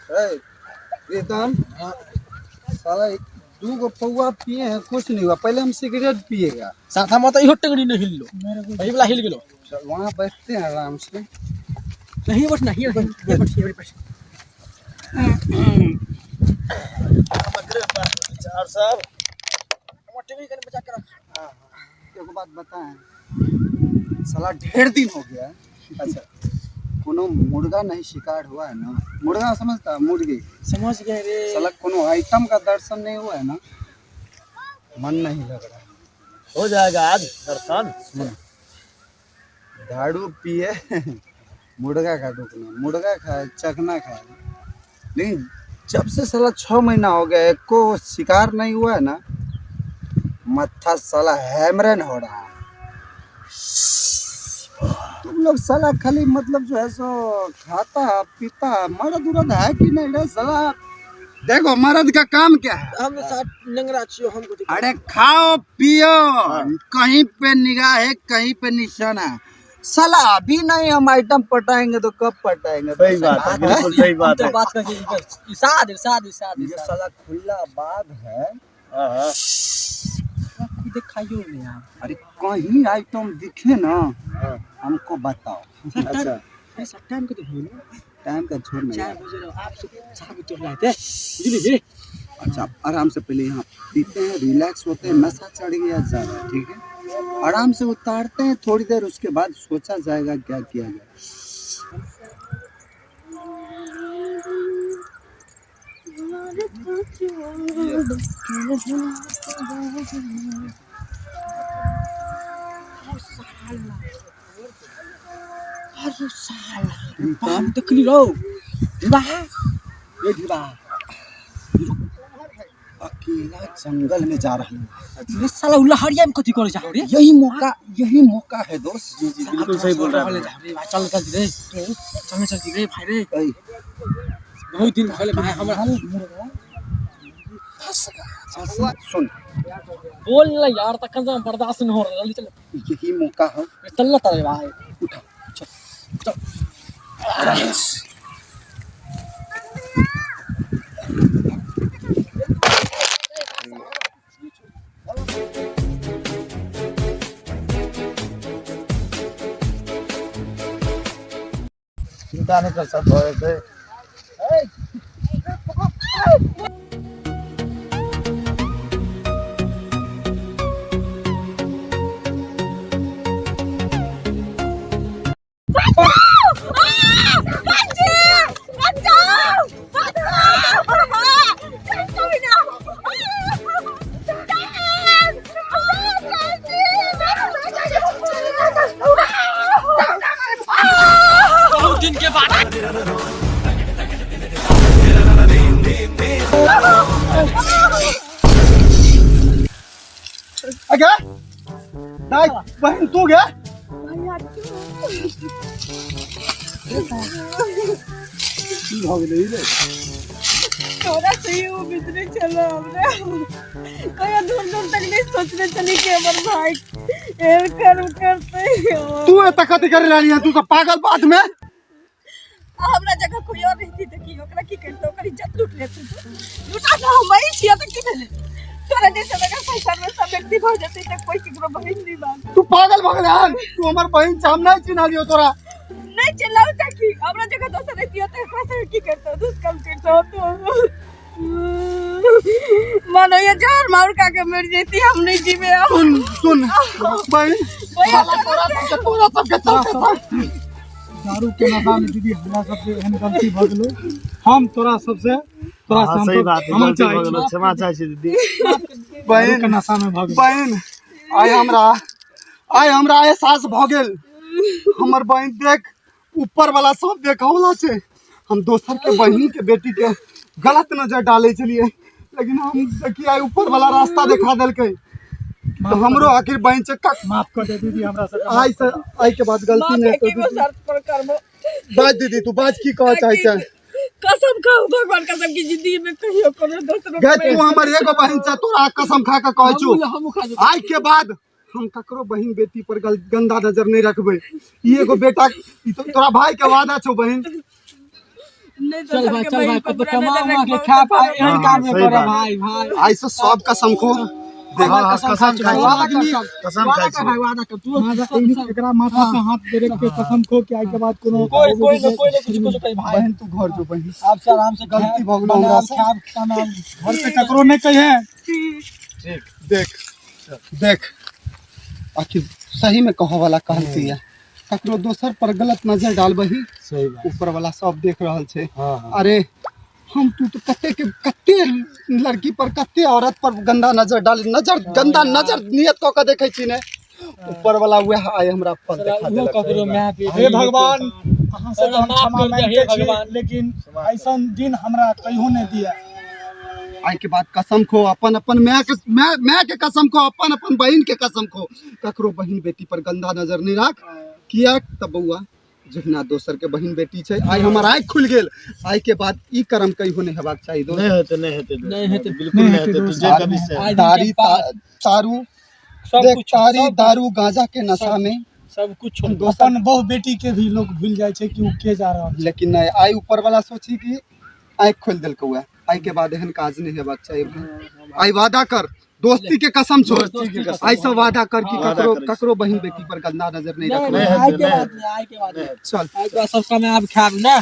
प्रीतम साला दू गो पौआ पिए हैं कुछ नहीं हुआ। पहले हम सिगरेट पिएगा। साथा में तो इहो टंगड़ी नहीं हिललो, वही वाला हिल गेलो। चल, वहाँ बैठते हैं आराम से। नहीं बैठ, नहीं नहीं बैठ, नहीं बैठ। और सब हमर टीवी कने बचा के रख। हाँ, एगो बात बताएं, साला ढेर दिन हो गया है। अच्छा कोनो मुर्गा नहीं शिकार हुआ है ना? मुर्गा समझता है मुर्गी? समझ गए रे। साला कोनो आइटम का दर्शन नहीं हुआ है ना, मन नहीं लग रहा है। हो जाएगा आज दर्शन। सुन, दारू पिए मुर्गा का दुकान, मुर्गा खाए, चखना खाए, लेकिन जब से साला 6 महीना हो गया एको शिकार नहीं हुआ है ना, मत्था साला हैमरन हो रहा है। तुम लोग साला खाली मतलब जो है सो खाता पीता, मर्द उरद है कि नहीं रे साला? देखो मर्द का काम क्या है, हम साथ नंगरा छियो हमको दिखा। अरे खाओ पियो, कहीं पे निगाह है कहीं पे निशाना। साला अभी नहीं हम आइटम पटाएंगे तो कब पटाएंगे? सही बात है, बिल्कुल सही बात तो है। बात कर साद साद साद ये साला खुला बात है। हाँ, हाँ। खुद खाइयो नहीं यार। अरे कहीं आइटम दिखे ना हाँ। हमको बताओ। अच्छा ऐसा टाइम के तो हो ना, टाइम का छोड़ नहीं 4 यार। बजे रहो, आप सब साहब तो लाते बुझली जी। अच्छा आराम से पहले यहाँ पीते हैं, रिलैक्स होते हैं, नशा चढ़ गया ज्यादा, ठीक है, आराम से उतारते हैं थोड़ी देर, उसके बाद सोचा जाएगा क्या किया जाए। अरे साला बाप देखली रहो ढिबा, ये ढिबा अकेला जंगल में जा रहा हूँ। ये साला उलहरिया में कथी करे जाओ रे? यही मौका, यही मौका है दोस्त। जी जी बिल्कुल सही बोल रहा है। रे भाई, चल चल रे, चल चल रे भाई रे। ऐ, बहुत दिन भले भाई हमरा। सुन बोल ना यार, तखन से बर्दाश्त नहीं हो रहा, जल्दी चल। यही मौका है। चल ना तारे भाई। उठा। चल चल। चिंता नहीं कर सब हो जेतै। बहुत दिन के बाद अगे दाई बहन तू गे की भऽ गेलै रे? तोरा से ही वो बिजली चलो हमरे कहियो दूर दूर तक नहीं सोचने चली कि हमर भाई एहन कर्म करते। तू एतऽ कथी करे रहली है? तू सब पागल बात में। हमरा जगह कोई और रहती त की ओकरा की करते? ओकर इज्जत लूट लेते। लूटा त हम ही छियै त की भेलै? तोरा जैसे अगर संसार में सब व्यक्ति भऽ जेतै त कोई केकरो बहिन नहीं मान। तू पागल भऽ गेलै हन? तू हमर बहिन छै, हम नहीं चिन्हलियौ तोरा। नहीं चिल्लाऊ त की हमरा जगह दोसर रहती त एकरा से की करते? दुष्कर्म करते तो मानो ये जहर मार खा के मर जेती, हम नहीं जीवे। सुन सुन बहिन, साला तोरा सबके तोरा सबके चलते दारू के नशा में दीदी हमरा सबसे एहन गलती भऽ गेलै। हम तोरा सबसे तोरा से हाँ, हम सही बात है, क्षमा गलती चाहै भऽ छी। गेलो, क्षमा चाहै छी दीदी। दारू बहिन के नशा में भऽ गेलै। बहिन आइ हमरा एहसास भऽ गेल। हमर बहिन देख ऊपर वाला सब देखवला छै। हम दोसर के बहिन के बेटी के गलत नजर डाले छलियै, लेकिन हम देखिए आइ ऊपर वाला रास्ता देखा देलकै तो हमरो आखिर बहिन छै। माफ कर दे दीदी हमरा सबके। आइ से आइ के बाद गलती माफ नहीं एके गो तो शर्त पर करबो। बाज दीदी, तू बाज, की कहऽ चाहै छै? कसम खाओ भगवान कसम की जिंदगी में कहियो कोनो दोसरो गै तू हमर एगो बहिन छै, तोरा कसम खा के कहै छु हमहूँ खा जेबै। आइ के बाद हम ककरो बहिन बेटी पर गंदा नजर नहीं रखबै। ई एगो बेटा, ई तो तोरा भाई के वादा छौ बहिन। नहीं चल दोसर भाई के चल भाई बहिन पर कतौ बुरा कमा नजर उमा के रखबो खा तऽ भाई एहन हाँ, काम नहि सही करब बात। भाई भाई आइ से सब कसम खो हाँ, हाँ, कसम कसम खाइ खाइ छी, छी। वादा कर, चल। कसम वादा खाइ कर छी। भाई वादा कर तू माथा एकरा माथा पे हाथ दे के कसम खो कि आइ के बाद कोनो कोई कोई न कोई न कुछ कुछ कही भाई बहन तू घर जो बहन आप से आराम से गलती भऽ गेलौ हमरा से। खाब खाना घर पे ककरो नहि कहिए। ठीक। देख देख, आखिर सही में कहो वाला कहलती है, ककरो दोसर पर गलत नजर डालबही सही बात। ऊपर वाला सब देख रहल छै। हाँ हाँ। अरे हम तू तो कते के कते लड़की पर कते औरत पर गंदा नजर डाल, नजर गंदा नजर नियत कऽ के देखै छी ने, ऊपर वाला वएह आइ हमरा फल देखा देलक। ककरो माय पे हे भगवान, अहाँ से तऽ हम माफ क्षमा कर दे, मांगिते हे छी, भगवान। लेकिन ऐसन दिन हमरा कहियो नहि दिया। आइ के बाद कसम खो, अपन अपन माय के माय माय के कसम खो, अपन अपन बहिन के कसम खो, ककरो बहिन बेटी पर गंदा नजर नहीं राख। किया तऽ बौआ जहिना दोसर के बहिन बेटी छै, आइ हमर आँखि खुलि गेल, आइ के बाद ई कर्म कहियो नहि हेबाक चाही दोस्त। नहीं होते, नहीं होते दोस्त। नहीं होते। बिल्कुल नहीं होते। तुझे कभी से आज तारी के बाद तारू सब देख, कुछ तारी सब- दारू गांजा के नशा में सब कुछ छोड़ दो। दोसर अपन बहु बेटी के भी लोग भूल जाइ छै कि ओ के जा रहल छै। लेकिन नहीं, आइ ऊपर वाला सोची कि आँखि खोलि देलकै उएह, आइ के बाद एहन काज नहि हेबाक चाही। आइ वादा कर, दोस्ती के कसम छोड़, दोस्ती के कसम। आइ सब वादा कर कि वादा ककरो करै छी। ककरो बहिन बेटी पर गंदा नजर नहीं नहीं रखबै। नहीं नहीं आइ के हेतै, बाद नहीं, आइ के बाद नहीं। चल आइ के बाद सब समय आब खाब ना।